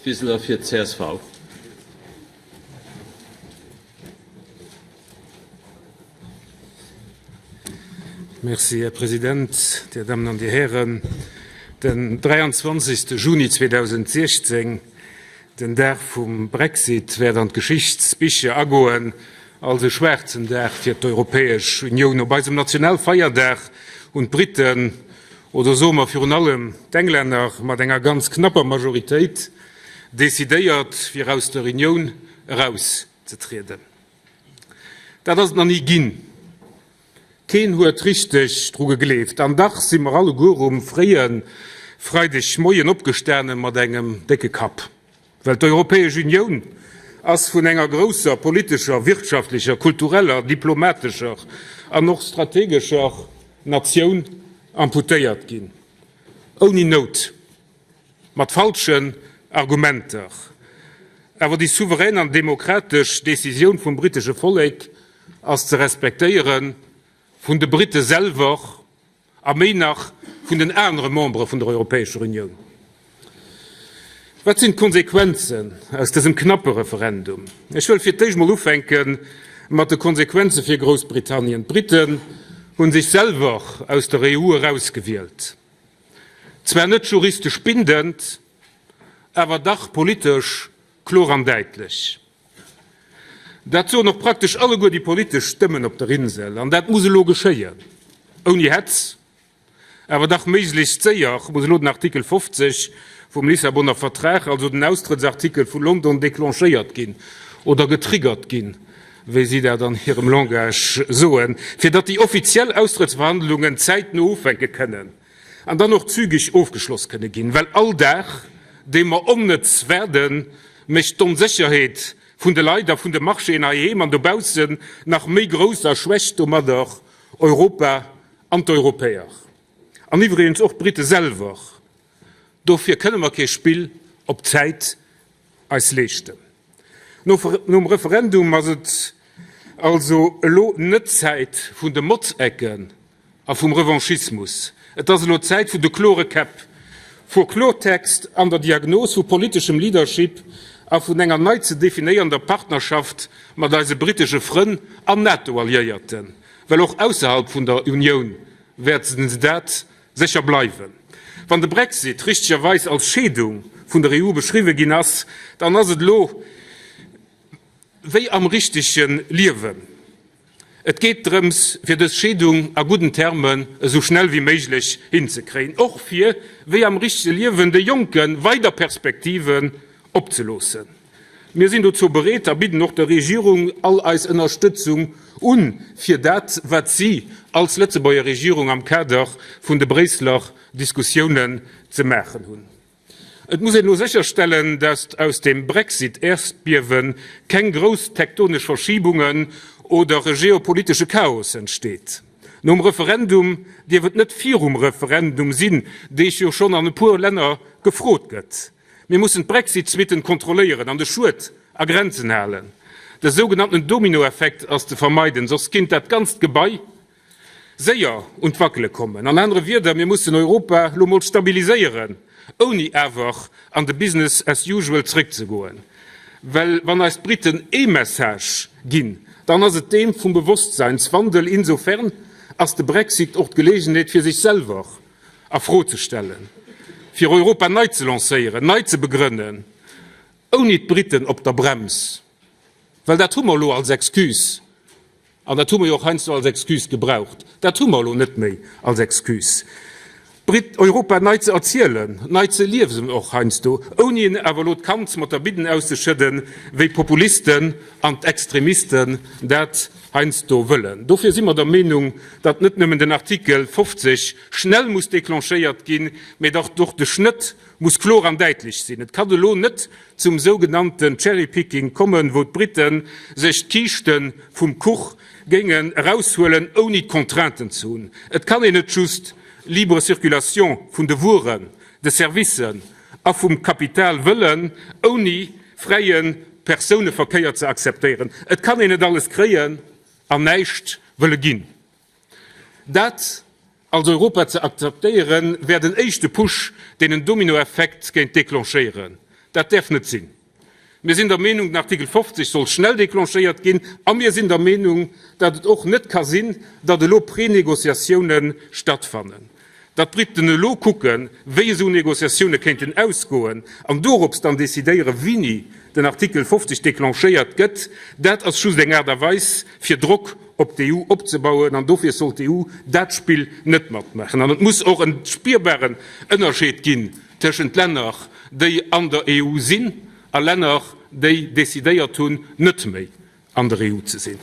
Wiseler fir d'CSV. Merci, Här President, Dir Dammen an Dir Hären. Den 23. Juni 2016, den Dag vum Brexit, wäert an d'Geschichtsbicher agoen als e schwaarzen Dag fir d'Europäesch Unioun. Op eisem Nationalfeierdag hunn d'Britten, oder soe mer virun allem d'Englänner, mat enger ganz knapper Majoritéit decidéiert, fir aus der Unioun erauszetrieden. Dat ass et nach ni ginn. Keen huet richteg dru gegleeft. An dach si mer alleguer um fréie Freidegmoien opgestane mat engem décke Kapp. Well d'Europäesch Unioun ass vun enger grousser politescher, wirtschaftlecher, kultureller, diplomatescher an och strategescher Natioun amputéiert ginn. Ouni Nout. Mat falschen Argumenter. Awer déi souverän an demokratesch Decisioun vum brittesche Vollek ass ze respektéieren, vun de Britte selwer a méi nach vun den anere Membere vun der Europäescher Unioun. Wat sinn d'Konsequenzen aus dësem knappe Referendum? Ech wëll fir d'éischt mol ufänke mat de Konsequenze fir Groussbritannien. D'Britten hu sech selwer aus der EU erausgewielt. Zwar net juristesch bindend, awer dach politesch kloer an däitlech. Dat soen och praktesch alleguer déi politesch Stëmmen op der Insel. An dat muss elo geschéien, ouni Hetz, awer dach méiglechst séier muss elo den Artikel 50 vum Lissabonner Vertrag, also den Austrëttsartikel vu London, declenchéiert ginn oder getriggert ginn, wéi si dat an hirem Langage soen, fir datt déi offiziell Austrëttsverhandlungen zäitno ufänke kënnen. An dann och zügeg ofgeschloss kënne ginn, well all Dag, dee mer onnëtz waarden, mécht d'Onsécherheet vun de Leit a vun de Marchéen heiheem an dobaussen nach méi grouss a schwächt domadder Europa an d'Europäer. An iwwregens och d'Britte selwer. Dofir kënne mer kee Spill op Zäit eis leeschten. Nom Referendum ass et also elo net d'Zäit vun de Motzecken a vum Revanchismus. Et ass elo d'Zäit vun de klore Käpp, vu Klortext an der Diagnos, vu politeschem Leadership a vun enger nei ze definéiernder Partnerschaft mat eise brittesche Frënn an NATO-Alliéierten, well och ausserhalb vun der Unioun wäerten se dat sécher bleiwen. Wann de Brexit richtegerweis als Scheedung vun der EU beschriwwe ginn ass, dann ass et elo wéi am richtege Liewen, Et geet drëms, fir dës Scheedung a gudden Termen esou schnell wéi méiglech hinzekréien, och fir, wéi am richtege Liewen, de Jonke weider Perspektiven opzeloossen. Mir sinn dozou bereet a bidden och der Regierung all eis Ënnerstëtzung un, fir dat, wat si als Lëtzebuerger Regierung am Kader vun de Bréisseler Diskussiounen ze maachen hunn. Et muss een elo sécherstellen, datt aus dem Brexit-Äerdbiewe keng grouss tektonesch Verschibungen oder e geopolitesche Chaos entsteet. Nom Referendum dierf et net virum Referendum sinn, dee jo schonn an e puer Länner gefrot gëtt. Mir mussen d'Brexit-Suitten kontrolléieren an de Schued a Grenzen halen. De sougenannten Dominoeffekt ass ze vermeiden, soss kinnt dat ganzt Gebai séier un d'Wackele kommen. An anere Wierder, mir mussen Europa lo mol stabiliséieren, ouni awer an de Business as usual zréckzegoen. Well wann eis d'Briten ee Message ginn, dann ass et dee vum Bewosstseinswandel. Insofern ass de Brexit och d'Geleegenheet fir sech selwer a Fro ze stellen, fir Europa nei ze lancéieren, nei ze begrënnen, ouni d'Briten op der Brems, well dat hu mer elo als Excuse. An dat hu mer jo och heiansdo als Excuse gebraucht. Dat hu mer elo net méi als Excuse. Brit Europa nei ze erzielen, nei ze liesen och heiansdo, ouni en awer elo d'Kand mat der Bidden auszeschëdden, wéi d'Populisten an d'Extremisten dat heiansdo wëllen. Dofir si mer der Meenung, datt net nëmmen den Artikel 50 schnell muss declenchéiert ginn, mä datt och de Schnëtt muss kloer an däitlech sinn. Et kann elo net zum sougenannten Cherry-picking kommen, wou d'Brite sech d'Kiischte vum Kuch géingen eraushuelen, ouni d'Contrainten ze hunn. Et kann een net just libre circulation vun de Wueren, de Servicen a vum Kapital wëllen, ouni fräie Persouneverkéier ze akzeptéieren. Et kann een net alles kréien an näischt wëlle ginn. Dat als Europa ze akzeptéieren, wär den éischte Push, deen en Dominoeffekt géint declenchéieren. Dat däerf net sinn. Mir sinn der Meenung, den Artikel 50 soll schnell declenchéiert ginn a mir sinn der Meenung, datt et och net ka sinn, datt elo Prenegociatioune stattfannen. Datt d'Briten elo kucken, wéi esou Negociatioune kéinten ausgoen an dorops dann decidéieren, wini den Artikel 50 declenchéiert gëtt, dat ass just eng Aart a Weis, fir Drock op d'EU opzebauen. An dofir soll d'EU dat Spill net matmaachen. An et muss och e spierbaren Ënnerscheed ginn tëschent Länner, déi an der EU sinn, a Länner, déi decidéiert hunn, net méi an der EU ze sinn.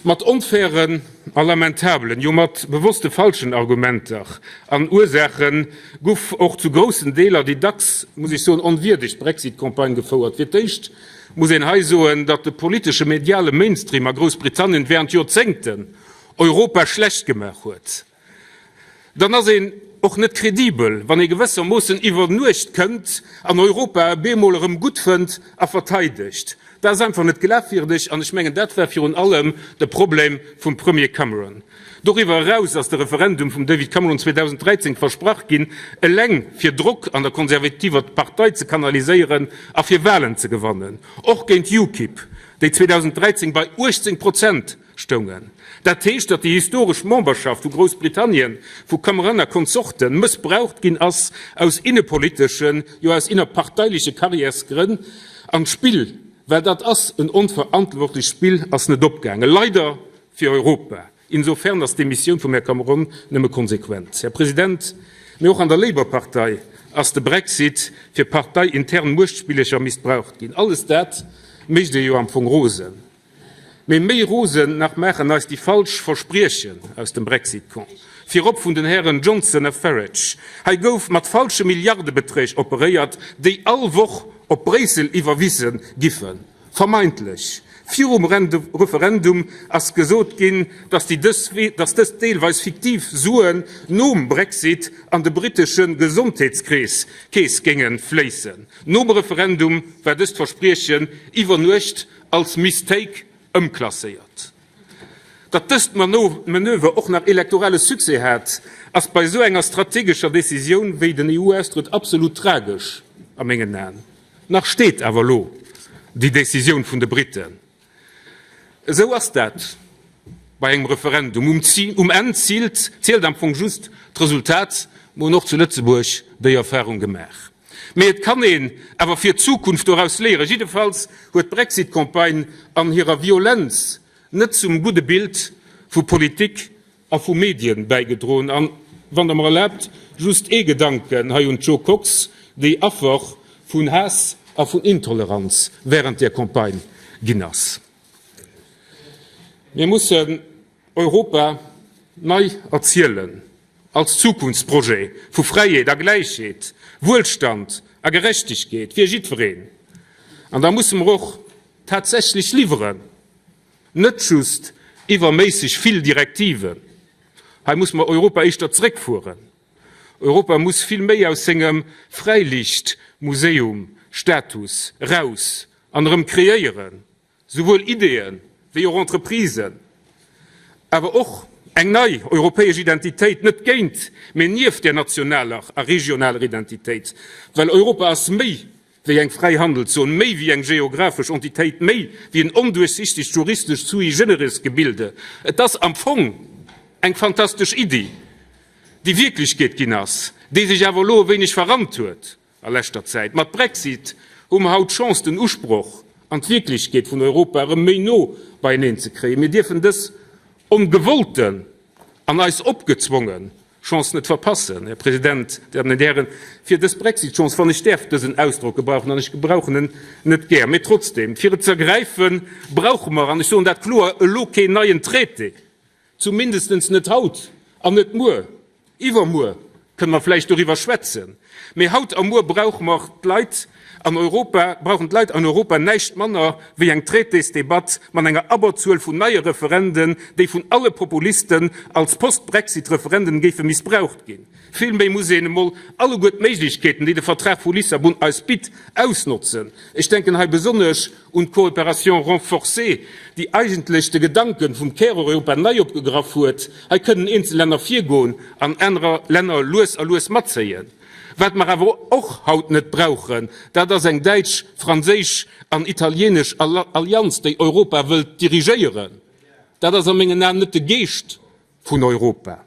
Mat onfairen a lamentabelen, jo mat bewosste falschen Argumenter an Ursaache guff och zu groussen Deeler déi dacks, muss ech soen, onwierdeg Brexit-Campagne gefouert. Fir d'éischt muss een hei soen, datt de politesche mediale Mainstream a Groussbritannien während Joerzéngten Europa schlecht gemaach huet. Dann ass een och net kredibel, wann ee gewëssermoossen iwwer Nuecht kënnt an Europa e bemol erëm gutt fënnt a verteidegt. Dat ass einfach net glafwierdeg an ech mengen, dat war virun allem de Problem vum Premier Cameron. Doriwwer eraus ass de Referendum vum David Cameron 2013 versprach ginn, eleng fir Drock an der konservativer Partei ze kanaliséieren a fir Walen ze gewannen, och géint UKIP, déi 2013 bei 18 Prozent stoungen. Dat heescht, datt déi historesch Memberschaft vu Groussbritannien vu Cameron a Konsorten mëssbraucht ginn ass aus innepoliteschen, jo aus innerparteileche Karriärsgrënn. An d'Spill, well dat ass en onverantwortlecht Spill, ass net opgaangen. Leider fir Europa. Insofern ass d'Demissioun vum Här Cameron nëmme konsequent. Här President, mee och an der Labour-Partei ass de Brexit fir parteiintern Muechtspillecher missbraucht ginn. Alles dat mécht ee jo am Fong rosen. Mee méi rosen nach maachen eis déi falsch Verspriechen aus dem Brexit-Camp, virop vun den Hären Johnson a Farage. Hei gouf mat falsche Milliardebeträg operéiert, déi all Woch op Bréissel iwwerwise giffen. Vermeintlech. Virum Referendum ass gesot ginn, datt dës deelweis fiktiv Suen nom Brexit an de brittesche Gesondheetskeess géinge fléissen. Nom Referendum war dëst Verspriechen iwwer Nuecht als Mistake ëmklasséiert. Datt dëst Manöver och nach elektorale Succès hat, ass bei esou enger strategescher Decisioun wéi den EU-Austrëtt absolut tragesch a mengen Aen. Nach steet awer elo déi Decisioun vun de Briten. Esou ass dat bei engem Referendum. Um Enn zielt am Fong just d'Resultat. Mer hunn och zu Lëtzebuerg déi Erfarung gemaach. Mee et kann een awer fir d'Zukunft doraus léieren. Jiddefalls huet d'Brexit-Campagne an hirer Violenz net zum gudde Bild vu Politik a vu Medien bäigedroen. An, wann Der mer erlaabt, just ee Gedanken hei un d'Jo Kox, déi Affer vun Haass a vun Intoleranz während där Campagne ginn ass. Mir mussen Europa nei erzielen. Als Zukunftsprojet vu Fräiheet a Gläichheet, Wuelstand a Gerechtegkeet fir jiddwereen. An da musse mer och tatsächlech liwweren, net just iwwerméisseg vill Direktiven. Hei musse mer Europa éischter zeréckfueren. Europa muss vill méi aus sengem Fräiliichtmuseum-Status eraus an erëm kreéieren, Souwuel Ideeën, wéi och Entreprisen, awer och eng nei europäesch Identitéit, net géint, mee nieft där nationaler a regionaler Identitéit. Well Europa ass méi wéi eng Fräihandelszon, méi wéi eng geographesch Entitéit, méi wéi en onduerchsichtegt juristescht sui generis Gebilde. Et ass am Fong eng fantastesch Iddi, déi Wierklechkeet ginn ass, déi sech awer elo e wéineg verrannt huet. A leschter Zäit. Mat Brexit hu mer haut d'Chance, den Usproch an d'Wierklechkeet vun Europa erëm méi no beieneen ze kréien. Mir dierfen dës ongewollten an eis opgezwonge Chance net verpassen. Här President, Dir Dammen an Dir Hären, fir dës Brexit-Chance, wann ech däerf dësen Ausdrock gebrauchen, an ech gebrauchen en net gär, mee trotzdem, fir et ze ergräifen, brauche mer, an ech soen dat kloer, elo keen neien Traité, Zumindestens net haut an net muer. Iwwermuer kënne mer vläicht doriwwer schwätzen, mee haut a muer brauche mer d'Leit an Europa, brauchen d'Leit an Europa näischt manner wéi eng Traitésdebatt mat enger Abberzuel vun neie Referenden, déi vun alle Populisten als Post-Brexit-Referenden géife missbraucht ginn. Villméi muss een emol alleguer d'Méiglechkeeten, déi de Vertrag vu Lissabon eis bitt, ausnotzen. Ech denken hei besonnesch un d'Coopération renforcée, déi eigentlech de Gedanke vum Käreuropa nei opgegraff huet. Hei kënnen eenzel Länner virgoen an anerer Länner lues a lues matzéien. Wat mer awer och haut net brauchen, dat ass eng däitsch, franséisch an italienesch Allianz, déi Europa wëllt dirigéieren. Dat ass a mengen Aen net de Geescht vun Europa.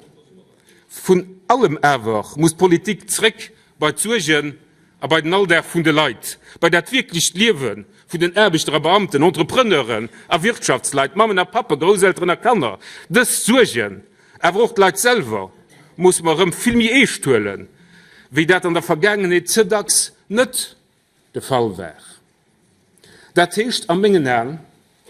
Vun allem awer muss d'Politik zréck bei d'Suergen a bei den Alldag vun de Leit, bei dat wierklecht Liewe vun den Aarbechter a Beamten, Entrepreneuren a Wirtschaftsleit, Mammen a Pappen, Grousselteren a Kanner. Dës Suergen, awer och d'Leit selwer, musse mer erëm vill méi eescht huelen, wéi dat an der Vergaangenheet ze dacks net de Fall war. Dat heescht a mengen Aen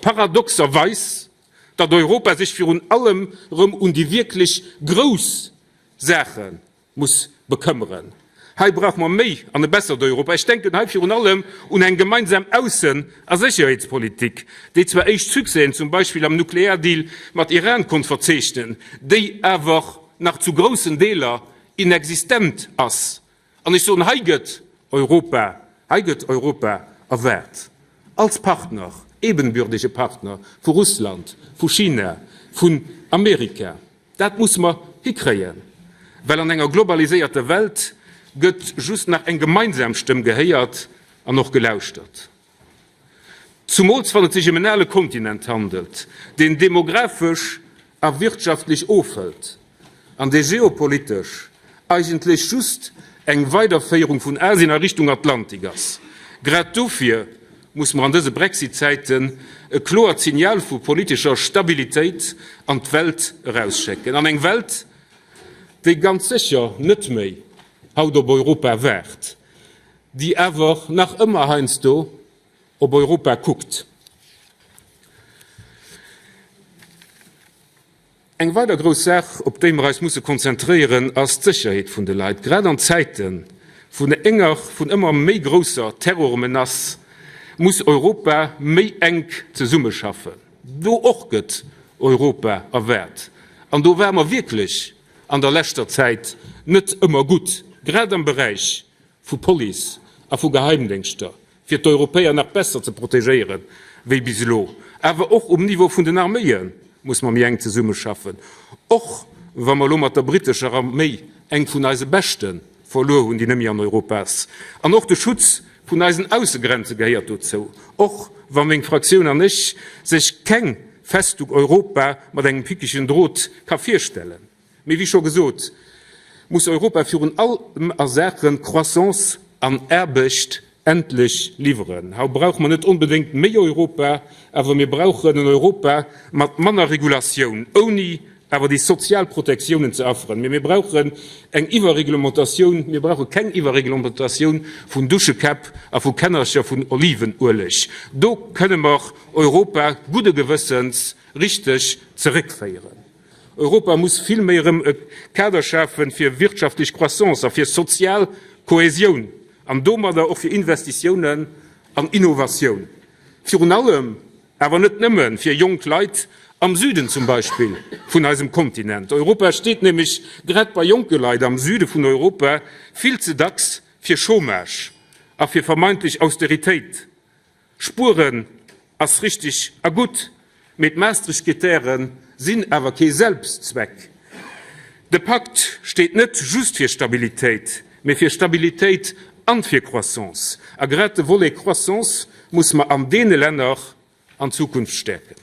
paradoxerweis, datt Europa sech virun allem erëm un déi wierklech grouss Saache muss bekëmmeren. Hei brauche mer méi an e bessert Europa. Ech denken hei virun allem un eng gemeinsam Aussen a Sécherheetspolitik, déi zwar éischt Succèsen, zum Beispill am Nukleardeal mat Iran, konnt verzeechnen, déi awer nach zu groussen Deeler inexistent ass. An ech soen, hei gëtt Europa, hei gëtt Europa erwaart als Partner, ebenbürdege Partner vu Russland, vu China, vun Amerika. Dat musse mer hikréien, well an enger globaliséierter Welt gëtt just nach eng gemeinsam Stëmm gehéiert an och gelauschtert. Zumools wann et sech ëm en ale Kontinent handelt, deen demographesch a wirtschaftlech ofhëlt an dee geopolitesch eigentlech just eng Weiderféierung vun Asien a Richtung Atlantik ass. Grad dofir muss mer an dëse Brexit-Zäiten e kloert Signal vu politescher Stabilitéit an d'Welt erausschécken, an eng Welt, déi ganz sécher net méi haut op Europa waart. Déi awer nach ëmmer heiansdo op Europa kuckt. Eng weider grouss Saach, op déi mer eis musse konzentréieren, ass d'Sécherheet vun de Leit. Grad an Zäite vun enger vun ëmmer méi grousser Terrormenace muss Europa méi enk zesummeschaffen. Do och gëtt Europa erwaart. An do ware mer wierklech an der leschter Zäit net ëmmer gutt, grad am Beräich vu Police a vu Geheimdéngschter, fir d'Europäer nach besser ze protegéiere wéi bis elo. Awer och um Niveau vun den Arméie muss mer méi enk zesummeschaffen, och wa mer elo mat der brittescher Arméi eng vun eise beschte verluer hunn, déi net méi an Europa ass. An och de Schutz vun eisen Aussegrenze gehéiert dozou, och wa meng Fraktioun an ech sech keng Festung Europa mat engem pickegen Drot ka virstellen. Mee wéi scho gesot, muss Europa virun allem a Saache Croissance an Aarbecht endlech liwweren. Hau brauche mer net onbedéngt méi Europa, awer mir brauchen en Europa mat manner Regulatioun, ouni awer déi sozial Protektiounen ze afferen. Mee mir brauchen eng Iwwerreglementatioun, mir brauche keng Iwwerreglementatioun vun Duschekäpp a vu Kännercher vun Olivenueleg. Do kënne mer Europa gudde Gewëssens richteg zeréckféieren. Europa muss vill méi erëm e Kader schafe fir wirtschaftlech Croissance a fir sozial Kohäsioun an domadder och fir Investitiounen an Innovatioun. Virun allem, awer net nëmme fir jonk Leit am Süden zum Beispill vun eisem Kontinent. Europa steet nämlech grad bei jonke Leit am Süde vun Europa vill ze dacks fir Chômage a fir vermeintlech Austeritéit. Spueren ass richteg a gutt, mee d'Maastricht-Kritäre sinn awer kee Selbstzweck. De Pakt steet net just fir Stabilitéit, mee fir Stabilitéit an fir Croissance. A grad de Volet Croissance muss mer an deene Länner an Zukunft stäerken.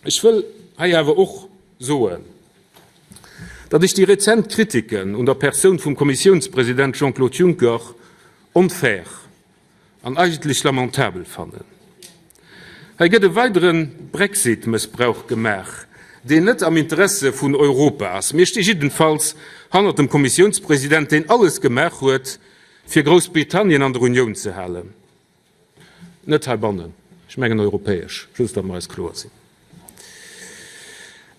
Ech wëll hei awer och soen, datt ech déi rezent Kritiken un der Persoun vum Kommissiounspresident Jean-Claude Juncker onfair an eigentlech lamentabel fannen. Hei gëtt e weidere Brexit-Mëssbrauch gemaach, deen net am Interesse vun Europa ass. Mir sti jiddenfalls hannert dem Kommissiounspresident, deen alles gemaach huet, fir Groussbritannien an der Unioun ze halen. Net heibannen, ech mengen europäesch, just datt mer eis kloer sinn.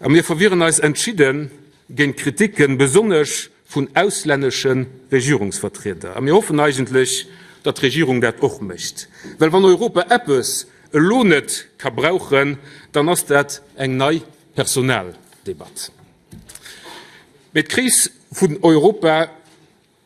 A mir verwieren eis entschidde géint Kriticken, besonnesch vun auslännesche Regierungsvertrieder. A mir hoffen eigentlech, datt d'Regierung dat och mécht. Well wann Europa eppes elo net ka brauchen, dann ass dat eng nei Personaldebatt. Mee d'Kris vun Europa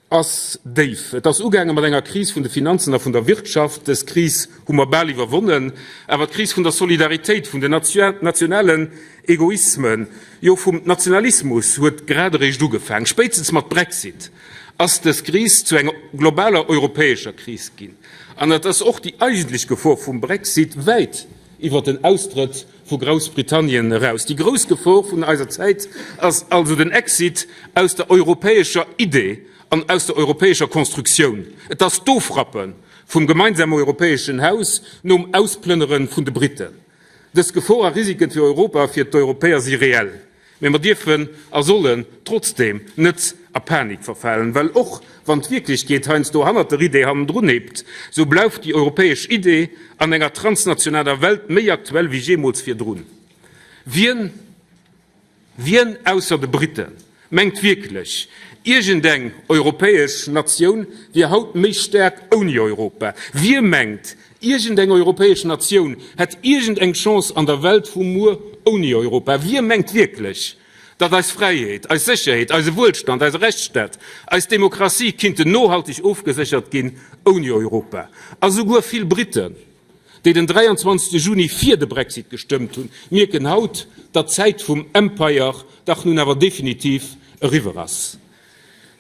Ass déif. Et ass ugaange mat enger Kris vun de Finanzen a vun der Wirtschaft. Dës Kris hu mer bal iwwerwonnen. Awer d'Kris vun der Solidaritéit, vun den nationalen Egoismen, jo vum Nationalismus huet grad eréischt ugefaang. Spéitstens mat Brexit. Ass dës Kris zu enger globaler europäescher Kris ginn. An et ass och déi eigentlech Gefor vum Brexit, wäit iwwer den Austrëtt vu Groussbritannien eraus. Déi grouss Gefor vun eiser Zäit ass also den Exit aus der europäescher Idee an aus der europäescher Constructioun. Et ass d'Ofrappe vum gemeinsame europäeschen Haus nom Ausplënnere vun de Briten. Dës Gefor a Risiken fir Europa a fir d'Europäer si reell. Mee mer dierfen a sollen trotzdeem net a Panik verfalen, well och wann d'Wierklechkeet heiansdo hannert der Idee hannendrun heept, sou bleift déi europäesch Idee an enger transnationaler Welt méi aktuell wéi jeemools virdrun. Wien, wien ausser de Briten mengt wierklech, iergendeng europäesch Natioun wier haut méi staark ouni Europa? Wie mengt, Iergend eng europäesch Natioun hätt iergend eng Chance an der Welt vu muer ouni Europa? Wie mengt wierklech, datt eis Fräiheet, eis Sécherheet, eise Wuelstand, eise Rechtsstaat, eis Demokratie kinnten nohalteg ofgeséchert ginn ouni Europa? A souguer vill Briten, déi den 23 Juni fir de Brexit gestëmmt hunn, mierken haut, datt d'Zäit vum Empire dach nun awer definitiv eriwwer ass.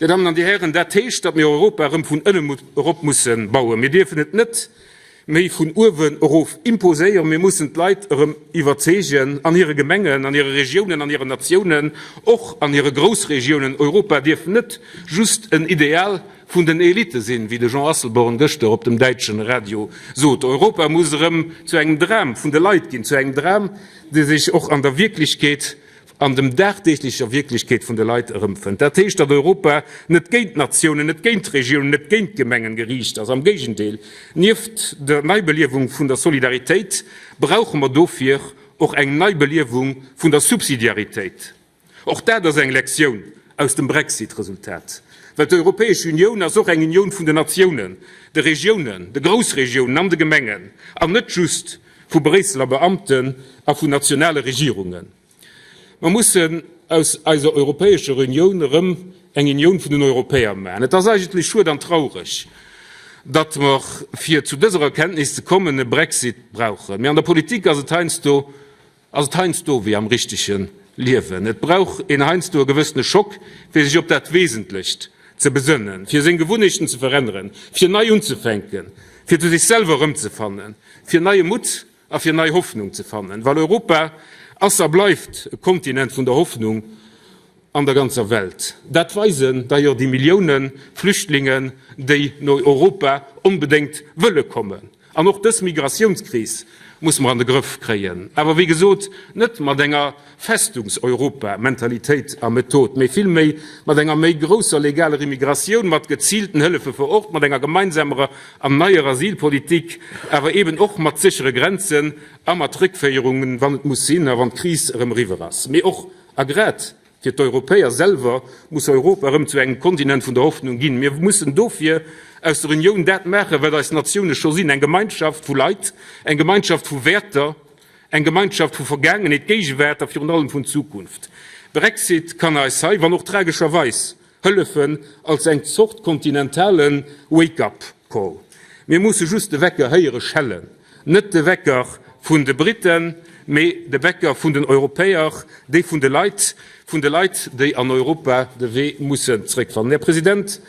Dir Dammen an Dir Hären, dat heescht, datt mir Europa erëm vun ënnen erop musse bauen. Mir dierfen et net méi vun uewen erof imposéieren. Mir mussen d'Leit erëm iwwerzeegen, an hire Gemengen, an hire Regiounen, an hiren Natiounen, och an hire Groussregiounen. Europa dierf net just en Ideal vun den Elitte sinn, wéi de Jean Asselborn gëschter op dem däitschen Radio sot. Europa muss erëm zu engem Dram vun de Leit ginn, zu engem Dram, dee sech och an der Wierklechkeet an dem dagdeeglecher Wierklechkeet vun de Leit erëmfënnt. Dat heescht, datt Europa net géint d'Natiounen, net géint d'Regiounen, net géint d'Gemengen geriicht ass. Am Géigendeel, nieft der Neibeliewung vun der Solidaritéit brauche mer dofir och eng Neibeliewung vun der Subsidiaritéit. Och dat ass eng Lektioun aus dem Brexit-Resultat. Well d'Europäesch Unioun ass och eng Unioun vun den Natiounen, de Regiounen, de Groussregiounen an de Gemengen, an net just vu Bréisseler Beamten a vun nationale Regierungen. Mer mussen aus eiser Europäescher Unioun erëm eng Unioun vun den Europäer maachen. Et ass eigentlech schued an traureg, datt mer, fir zu dëser Erkenntnis ze kommen, e Brexit brauchen. Mee an der Politik ass et heiansdo ass et heiansdo wéi am richtege Liewen, Et brauch een heiansdo e gewëssene Schock, fir sech op dat Wesentlecht ze besënnen, fir seng Gewunnechten ze veränneren, fir nei unzefänken, fir zu sech selwer erëmzefannen, fir neie Mutt a fir nei Hoffnung ze fannen, well Europa ass a bleift e Kontinent vun der Hoffnung an der ganzer Welt. Dat weisen d'ailleurs déi Millioune Flüchtlingen, déi no Europa onbedéngt wëlle kommen. An och dës Migratiounskris muss mer an de Grëff kréien, awer wéi gesot net mat enger Festungseuropa-Mentalitéit a Method, mee villméi mat enger méi grousser legaler Immigratioun, mat geziilten Hëllefe vor Ort, mat enger gemeinsamerer an neier Asylpolitik, awer eeben och mat séchere Grenzen a mat Réckféierungen, wann et muss sinn a wann d'Kris erëm eriwwer ass. Mee och a grad fir d'Europäer selwer muss Europa erëm zu engem Kontinent vun der Hoffnung ginn. Mir mussen dofir aus der Unioun dat maachen, wat eis Natioune scho sinn, eng Gemeinschaft vu Leit, eng Gemeinschaft vu Wäerter, Eng Gemeinschaft vu Vergaangenheet, Géigewaart a virun allem vun Zukunft. Brexit kann eis hei, wann och tragescherweis, hëllefen als eng Zort kontinentale Wake-up Call. Mir musse just de Wecker héiere schellen, net de Wecker vun de Briten, mee de Wecker vun den Europäer, dee vun de Leit, vun de Leit, déi an Europa de Wee mussen zréckfannen. Här President,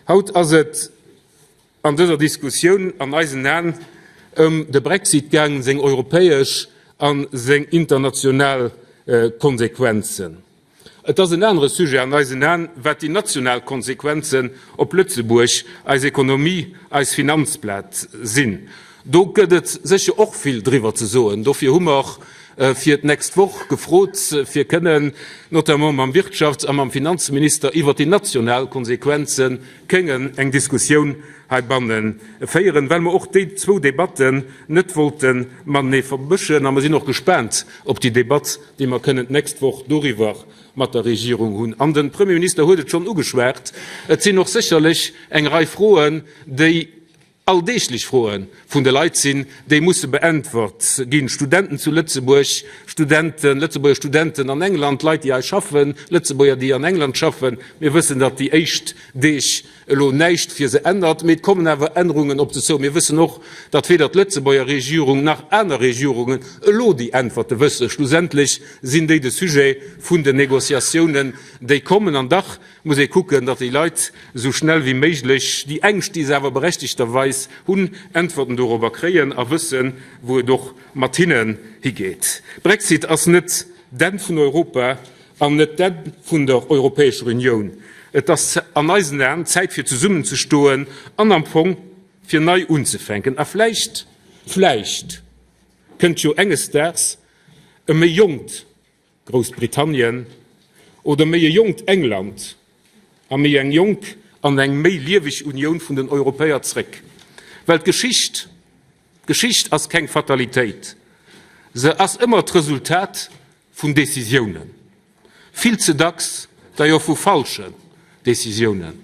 haut ass et an dëser Diskussioun an eisen Aen ëm de Brexit gaangen, seng europäesch a seng international Konsequenzen. Et ass en anere Sujet an eisen Aen, wat déi national Konsequenzen op Lëtzebuerg, eis Ekonomie, eis Finanzplaz sinn. Do gëtt et sécher och vill driwwer ze soen. Dofir hu mer fir d'nächst Woch gefrot, fir kënnen notamment mam Wirtschafts a mam Finanzminister iwwert déi national Konsequenze kënnen eng Diskussioun heibanne féieren, well mer och déi zwou Debatten net wollte matenee vermëschen. A mer sinn och gespaant op déi Debatt, déi mer kënnen d'nächst Woch doriwwer mat der Regierung hunn. An de Premierminister huet et schonn ugeschwat, Et sinn och sécherlech eng Rei Froen, déi alldeeglech Froe vun de Leit sinn, déi musse beäntwert ginn, Studenten zu Lëtzebuerg, Studenten, Lëtzebuerger Studenten an England, Leit, déi hei schaffen, Lëtzebuerger, déi an England schaffen. Mir wëssen, datt déi éischt Deeg. elo näischt fir se ännert, mee et kommen awer Ännerungen op se zou. Mir wëssen och, datt weder d'Lëtzebuerger Regierung nach aner Regierungen elo déi Äntwerte wëssen. Schlussendlech sinn déi de Sujet vun den Négociatiounen, déi kommen. An dach muss ee kucken, datt déi Leit esou schnell wéi méiglech déi Ängscht, déi se awer berechtigterweis hunn, Äntwerten dorobber kréien a wëssen, wou et och mat hinnen higeet. Brexit ass net d'Enn vun Europa an net d'Enn vun der Europäescher Unioun. Et ass an eisen Aen Zäit fir zesummenzestoen an am Fong fir nei unzefänken. A vläicht, vläicht kënnt jo enges Daags e méi jonkt Groussbritannien oder méi e jonkt England a méi eng jonk an eng méi lieweg Unioun vun den Europäer zréck. Well d'Geschicht, d'Geschicht ass keng Fatalitéit, se ass ëmmer d'Resultat vun Décisiounen, vill ze dacks d'ailleurs vu falschen Décisiounen,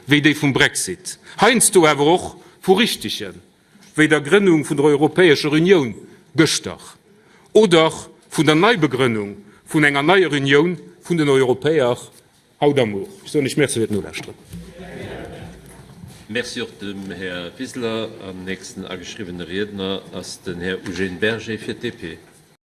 wéi déi vum Brexit, heiansdo awer och vu richtegen, wéi der Grënnung vun der Europäescher Unioun gëschter oder vun der Neibegrënnung vun enger neier Unioun vun den Europäer haut a muer. Ech soen lech Merci fir d'Nolauschteren. Merci och dem Här Wiseler. An nächsten ageschriwwene Riedner ass den Här Eugène Berger fir d'DP.